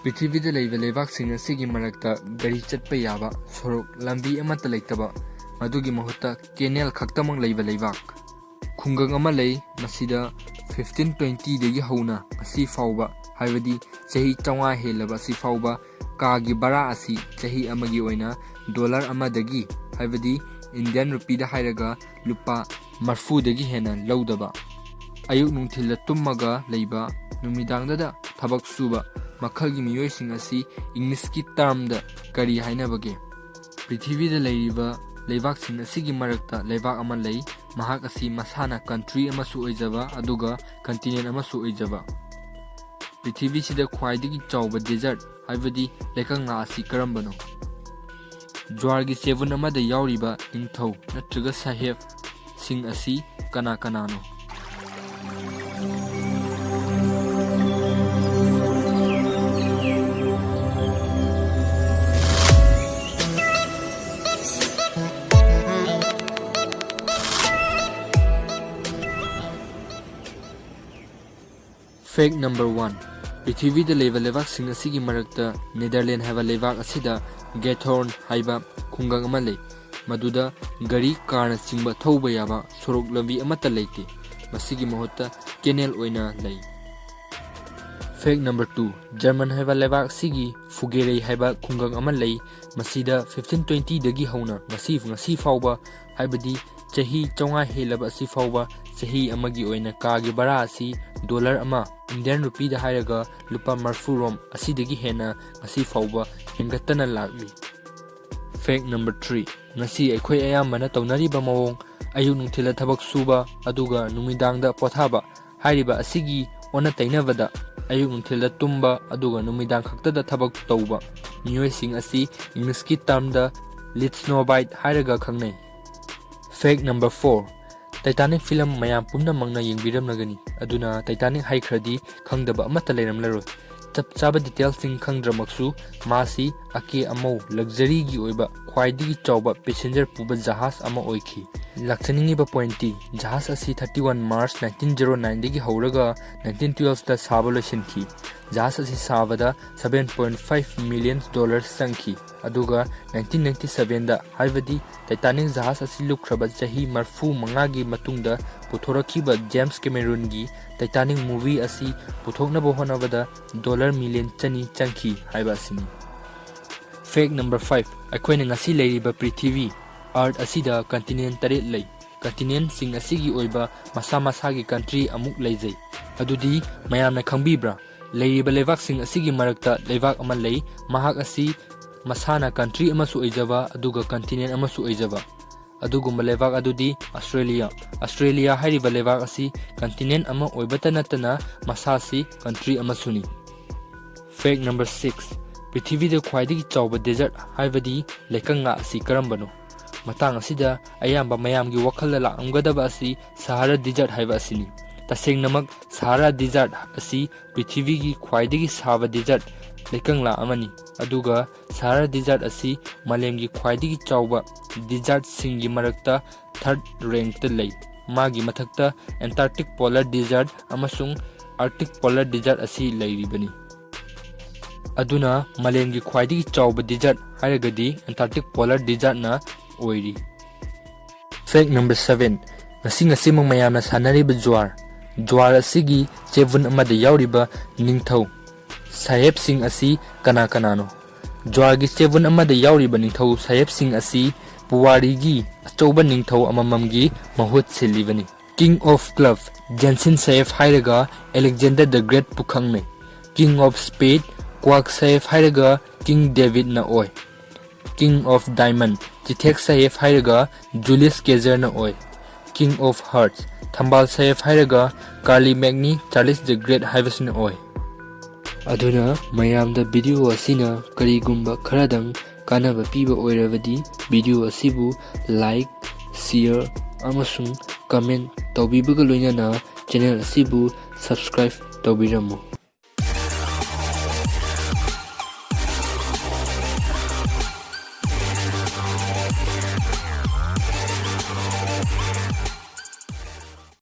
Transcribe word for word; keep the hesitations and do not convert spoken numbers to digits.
ꯄ꯭ꯔꯤꯊꯤꯕꯤꯗ ꯂꯩꯕ ꯂꯩꯕꯥꯛꯁꯤꯡ ꯑꯁꯤꯒꯤ ꯃꯔꯛꯇ ꯒꯥꯔꯤ ꯆꯠꯄ ꯌꯥꯕ ꯁꯣꯔꯣꯛ ꯂꯝꯕꯤ ꯑꯃꯠꯇ ꯂꯩꯇꯕ, ꯃꯗꯨꯒꯤ ꯃꯍꯨꯠꯇ ꯀꯦꯅꯦꯜ ꯈꯛꯇꯃꯛ ꯂꯩꯕ ꯂꯩꯕꯥꯛ꯫ ꯈꯨꯡꯒꯪ ꯑꯃ ꯂꯩ, ꯃꯁꯤꯗ fifteen twenty ꯗꯒꯤ ꯍꯧꯅ ꯉꯁꯤ ꯐꯥꯎꯕ, ꯍꯥꯏꯕꯗꯤ ꯆꯍꯤ ꯆꯥꯝꯃꯉꯥ ꯍꯦꯜꯂꯕ ꯑꯁꯤ ꯐꯥꯎꯕ, ꯀꯥꯒꯤ ꯚꯔꯥ ꯑꯁꯤ ꯆꯍꯤ ꯑꯃꯒꯤ ꯑꯣꯏꯅ ꯗꯣꯂꯔ ꯑꯃꯗꯒꯤ, ꯍꯥꯏꯕꯗꯤ ꯏꯟꯗꯤꯌꯟ ꯔꯨꯄꯤꯗ ꯍꯥꯏꯔꯒ ꯂꯨꯄꯥ ꯃꯔꯤꯐꯨꯗꯒꯤ ꯍꯦꯟꯅ ꯂꯧꯗꯕ, ꯑꯌꯨꯛ ꯅꯨꯡꯊꯤꯜꯗ ꯇꯨꯝꯃꯒ ꯂꯩꯕ, ꯅꯨꯃꯤꯗꯥꯡꯗꯗ ꯊꯕꯛ ꯁꯨꯕ ꯃꯈꯜꯒꯤ ꯃꯤꯑꯣꯏꯁꯤꯡ ꯑꯁꯤ ꯏꯪꯂꯤꯁꯀꯤ ꯇꯔꯝꯗ ꯀꯔꯤ ꯍꯥꯏꯅꯕꯒꯦ? ꯄ꯭ꯔꯤꯊꯤꯕꯤꯗ ꯂꯩꯔꯤꯕ ꯂꯩꯕꯥꯛꯁꯤꯡ ꯑꯁꯤꯒꯤ ꯃꯔꯛꯇ ꯂꯩꯕꯥꯛ ꯑꯃ ꯂꯩ, ꯃꯍꯥꯛ ꯑꯁꯤ ꯃꯁꯥꯅ ꯀꯟꯇ꯭ꯔꯤ ꯑꯃꯁꯨ ꯑꯣꯏꯖꯕ ꯑꯗꯨꯒ ꯀꯟꯇꯤꯅꯦꯟ ꯑꯃꯁꯨ ꯑꯣꯏꯖꯕ꯫ ꯄ꯭ꯔꯤꯊꯤꯕꯤꯁꯤꯗ ꯈ꯭ꯋꯥꯏꯗꯒꯤ ꯆꯥꯎꯕ ꯗꯦꯖꯔꯠ, ꯍꯥꯏꯕꯗꯤ ꯂꯩꯀꯪꯂꯥ ꯑꯁꯤ ꯀꯔꯝꯕꯅꯣ? ꯖ꯭ꯋꯥꯔꯒꯤ ꯆꯦꯕꯨꯟ ꯑꯃꯗ ꯌꯥꯎꯔꯤꯕ ꯅꯤꯡꯊꯧ ꯅꯠꯇ꯭ꯔꯒ ꯁꯥꯍꯦꯕꯁꯤꯡ ꯑꯁꯤ ꯀꯅꯥ ꯀꯅꯥꯅꯣ? Fact number one. ꯄ꯭ꯔꯤꯊꯤꯕꯤꯗ ꯂꯩꯕ ꯂꯩꯕꯥꯛꯁꯤꯡ ꯑꯁꯤꯒꯤ ꯃꯔꯛꯇ ꯅꯦꯗꯔꯂꯦꯟ ꯍꯥꯏꯕ ꯂꯩꯕꯥꯛ ꯑꯁꯤꯗ ꯒꯦꯊꯣꯔꯟ ꯍꯥꯏꯕ ꯈꯨꯡꯒꯪ ꯑꯃ ꯂꯩ, ꯃꯗꯨꯗ ꯒꯥꯔꯤ, ꯀꯥꯔꯅꯆꯤꯡꯕ ꯊꯧꯕ ꯌꯥꯕ ꯁꯣꯔꯣꯛ ꯂꯝꯕꯤ ꯑꯃꯠꯇ ꯂꯩꯇꯦ꯫ ꯃꯁꯤꯒꯤ ꯃꯍꯨꯠꯇ ꯀꯦꯅꯦꯜ ꯑꯣꯏꯅ ꯂꯩ꯫ Fact number two. ꯖꯔꯃꯟ ꯍꯥꯏꯕ ꯂꯩꯕꯥꯛ ꯑꯁꯤꯒꯤ ꯐꯨꯒꯦꯔꯩ ꯍꯥꯏꯕ ꯈꯨꯡꯒꯪ ꯑꯃ ꯂꯩ꯫ ꯃꯁꯤꯗ fifteen twenty ꯗꯒꯤ ꯍꯧꯅ ꯉꯁꯤ, ꯉꯁꯤ ꯐꯥꯎꯕ, ꯍꯥꯏꯕꯗꯤ ꯆꯍꯤ ꯆꯥꯝꯃꯉꯥ ꯍꯦꯜꯂꯕ ꯑꯁꯤ ꯐꯥꯎꯕ, ꯆꯍꯤ ꯑꯃꯒꯤ ꯑꯣꯏꯅ ꯀꯥꯒꯤ ꯚꯔꯥ ꯑꯁꯤ ꯗꯣꯂꯔ ꯑꯃ, ꯏꯟꯗꯤꯌꯟ ꯔꯨꯄꯤꯗ ꯍꯥꯏꯔꯒ ꯂꯨꯄꯥ ꯃꯔꯤꯐꯨ ꯔꯣꯝ, ꯑꯁꯤꯗꯒꯤ ꯍꯦꯟꯅ ꯉꯁꯤ ꯐꯥꯎꯕ ꯍꯦꯟꯒꯠꯇꯅ ꯂꯥꯛꯂꯤ꯫ Fact number three. ꯉꯁꯤ ꯑꯩꯈꯣꯏ ꯑꯌꯥꯝꯕꯅ ꯇꯧꯅꯔꯤꯕ ꯃꯑꯣꯡ, ꯑꯌꯨꯛ ꯅꯨꯡꯊꯤꯜꯗ ꯊꯕꯛ ꯁꯨꯕ ꯑꯗꯨꯒ ꯅꯨꯃꯤꯗꯥꯡꯗ ꯄꯣꯊꯥꯕ ꯍꯥꯏꯔꯤꯕ ꯑꯁꯤꯒꯤ ꯑꯣꯟꯅ ꯇꯩꯅꯕꯗ, ꯑꯌꯨꯛ ꯅꯨꯡꯊꯤꯜꯗ ꯇꯨꯝꯕ ꯑꯗꯨꯒ ꯅꯨꯃꯤꯗꯥꯡ ꯈꯛꯇꯗ ꯊꯕꯛ ꯇꯧꯕ ꯃꯤꯑꯣꯏꯁꯤꯡ ꯑꯁꯤ ꯏꯪꯂꯤꯁꯀꯤ ꯇꯔꯝꯗ ꯂꯤꯠꯁꯅꯣꯕꯥꯏꯠ ꯍꯥꯏꯔꯒ ꯈꯪꯅꯩ꯫ Fact number four. Titanic film ꯃꯌꯥꯝ ꯄꯨꯝꯅꯃꯛꯅ ꯌꯦꯡꯕꯤꯔꯝꯂꯒꯅꯤ, ꯑꯗꯨꯅ ꯇꯥꯏꯇꯥꯅꯤꯛ ꯍꯥꯏꯈ꯭ꯔꯗꯤ ꯈꯪꯗꯕ ꯑꯃꯠꯇ ꯂꯩꯔꯝꯂꯔꯣꯏ꯫ ꯆꯞ ꯆꯥꯕ ꯗꯤꯇꯦꯜꯁꯤꯡ ꯈꯪꯗ꯭ꯔꯃꯛꯁꯨ, ꯃꯥꯁꯤ ꯑꯀꯦ ꯑꯃꯧ, ꯂꯛꯖꯔꯤꯒꯤ ꯑꯣꯏꯕ ꯈ꯭ꯋꯥꯏꯗꯒꯤ ꯆꯥꯎꯕ passenger ꯄꯨꯕ ꯖꯍꯥꯖ ꯑꯃ ꯑꯣꯏꯈꯤ꯫ ꯂꯥꯛꯆꯅꯤꯡꯉꯤꯕ pointꯇꯤ, ꯖꯍꯥꯖ ꯑꯁꯤ thirty one March nineteen zero nineꯗꯒꯤ ꯍꯧꯔꯒ nineteen twelveꯇ ꯁꯥꯕ ꯂꯣꯏꯁꯤꯟꯈꯤ꯫ ꯖꯍꯥꯖ ꯑꯁꯤ ꯁꯥꯕꯗ seven point five million dollars ꯆꯪꯈꯤ, ꯑꯗꯨꯒ nineteen ninety sevenꯗ, ꯍꯥꯏꯕꯗꯤ Titanic ꯖꯍꯥꯖ ꯑꯁꯤ ꯂꯨꯞꯈ꯭ꯔꯕ ꯆꯍꯤ ꯃꯔꯤꯐꯨ ꯃꯉꯥꯒꯤ ꯃꯇꯨꯡꯗ ꯄꯨꯊꯣꯔꯛꯈꯤꯕ James Cameronꯒꯤ Titanic movie ꯑꯁꯤ ꯄꯨꯊꯣꯛꯅꯕ ꯍꯣꯠꯅꯕꯗ dollar million ꯆꯅꯤ ꯆꯪꯈꯤ ꯍꯥꯏꯕ ꯑꯁꯤꯅꯤ꯫ Fact number five, ꯑꯩꯈꯣꯏꯅ ꯉꯁꯤ ꯂꯩꯔꯤꯕ ꯄ꯭ꯔꯤꯊꯤꯕꯤ, Earth ꯑꯁꯤꯗ continent ꯇꯔꯦꯠ ꯂꯩ꯫ Continentꯁꯤꯡ ꯑꯁꯤꯒꯤ ꯑꯣꯏꯕ ꯃꯁꯥ ꯃꯁꯥꯒꯤ country ꯑꯃꯨꯛ ꯂꯩꯖꯩ꯫ ꯑꯗꯨꯗꯤ ꯃꯌꯥꯝꯅ ꯈꯪꯕꯤꯕ꯭ꯔꯥ? ꯂꯩꯔꯤꯕ ꯂꯩꯕꯥꯛꯁꯤꯡ ꯑꯁꯤꯒꯤ ꯃꯔꯛꯇ ꯂꯩꯕꯥꯛ ꯑꯃ ꯂꯩ, ꯃꯍꯥꯛ ꯑꯁꯤ ꯃꯁꯥꯅ country ꯑꯃꯁꯨ ꯑꯣꯏꯖꯕ ꯑꯗꯨꯒ continent ꯑꯃꯁꯨ ꯑꯣꯏꯖꯕ꯫ ꯑꯗꯨꯒꯨꯝꯕ ꯂꯩꯕꯥꯛ ꯑꯗꯨꯗꯤ Australia꯫ Australia ꯍꯥꯏꯔꯤꯕ ꯂꯩꯕꯥꯛ ꯑꯁꯤ continent ꯑꯃ ꯑꯣꯏꯕꯇ ꯅꯠꯇꯅ ꯃꯁꯥꯁꯤ country ꯑꯃꯁꯨꯅꯤ꯫ Fact number six, ꯄ꯭ꯔꯤꯊꯤꯕꯤꯗ ꯈ꯭ꯋꯥꯏꯗꯒꯤ ꯆꯥꯎꯕ desert ꯍꯥꯏꯕꯗꯤ ꯂꯩꯀꯪꯂꯥ ꯑꯁꯤ ꯀꯔꯝꯕꯅꯣ? ꯃꯇꯥꯡ ꯑꯁꯤꯗ ꯑꯌꯥꯝꯕ ꯃꯌꯥꯝꯒꯤ ꯋꯥꯈꯜꯗ ꯂꯥꯛꯂꯝꯒꯗꯕ ꯑꯁꯤ Sahara Desert ꯍꯥꯏꯕ ꯑꯁꯤꯅꯤ꯫ ꯇꯁꯦꯡꯅꯃꯛ Sahara Desert ꯑꯁꯤ ꯄ꯭ꯔꯤꯊꯤꯕꯤꯒꯤ ꯈ꯭ꯋꯥꯏꯗꯒꯤ ꯁꯥꯕ desert ꯂꯩꯀꯪꯂꯥ ꯑꯃꯅꯤ, ꯑꯗꯨꯒ Sahara Desert ꯑꯁꯤ ꯃꯥꯂꯦꯝꯒꯤ ꯈ꯭ꯋꯥꯏꯗꯒꯤ ꯆꯥꯎꯕ desertꯁꯤꯡꯒꯤ ꯃꯔꯛꯇ third rankꯇ ꯂꯩ꯫ ꯃꯥꯒꯤ ꯃꯊꯛꯇ Antarctic Polar Desert ꯑꯃꯁꯨꯡ Arctic Polar Desert ꯑꯁꯤ ꯂꯩꯔꯤꯕꯅꯤ꯫ ꯑꯗꯨꯅ ꯃꯥꯂꯦꯝꯒꯤ ꯈ꯭ꯋꯥꯏꯗꯒꯤ ꯆꯥꯎꯕ desert ꯍꯥꯏꯔꯒꯗꯤ Antarctic Polar Desertꯅ ꯑꯣꯏꯔꯤ꯫ Fact number seven, ꯉꯁꯤ ꯉꯁꯤꯃꯛ ꯃꯌꯥꯝꯅ ꯁꯥꯟꯅꯔꯤꯕ ꯖ꯭ꯋꯥꯔ꯫ ꯖ꯭ꯋꯥꯔ ꯑꯁꯤꯒꯤ ꯆꯦꯕꯨꯟ ꯑꯃꯗ ꯌꯥꯎꯔꯤꯕ ꯅꯤꯡꯊꯧ ꯁꯥꯍꯦꯕꯁꯤꯡ ꯑꯁꯤ ꯀꯅꯥ ꯀꯅꯥꯅꯣ? ꯖ꯭ꯋꯥꯔꯒꯤ ꯆꯦꯕꯨꯟ ꯑꯃꯗ ꯌꯥꯎꯔꯤꯕ ꯅꯤꯡꯊꯧ ꯁꯥꯍꯦꯕꯁꯤꯡ ꯑꯁꯤ ꯄꯨꯋꯥꯔꯤꯒꯤ ꯑꯆꯧꯕ ꯅꯤꯡꯊꯧ ꯑꯃꯃꯝꯒꯤ ꯃꯍꯨꯠ ꯁꯤꯜꯂꯤꯕꯅꯤ꯫ King of Club, Jensen ꯁꯥꯍꯦꯕ ꯍꯥꯏꯔꯒ Alexander the Greatꯄꯨ ꯈꯪꯅꯩ꯫ King of Spade, Quack ꯁꯥꯍꯦꯕ ꯍꯥꯏꯔꯒ King Davidꯅ ꯑꯣꯏ꯫ King of Diamond, ꯆꯤꯊꯦꯛ ꯁꯥꯍꯦꯕ ꯍꯥꯏꯔꯒ Julius Caesarꯅ ꯑꯣꯏ꯫ King of Hearts, ꯊꯝꯕꯥꯜ ꯁꯥꯍꯦꯕ ꯍꯥꯏꯔꯒ Carl Magny, Charles the Great ꯍꯥꯏꯕꯁꯤꯅ ꯑꯣꯏ꯫ ꯑꯗꯨꯅ ꯃꯌꯥꯝꯗ video ꯑꯁꯤꯅ ꯀꯔꯤꯒꯨꯝꯕ ꯈꯔꯗꯪ ꯀꯥꯟꯅꯕ ꯄꯤꯕ ꯑꯣꯏꯔꯕꯗꯤ video ꯑꯁꯤꯕꯨ like, share ꯑꯃꯁꯨꯡ comment ꯇꯧꯕꯤꯕꯒ ꯂꯣꯏꯅꯅ channel ꯑꯁꯤꯕꯨ subscribe ꯇꯧꯕꯤꯔꯝꯃꯨ꯫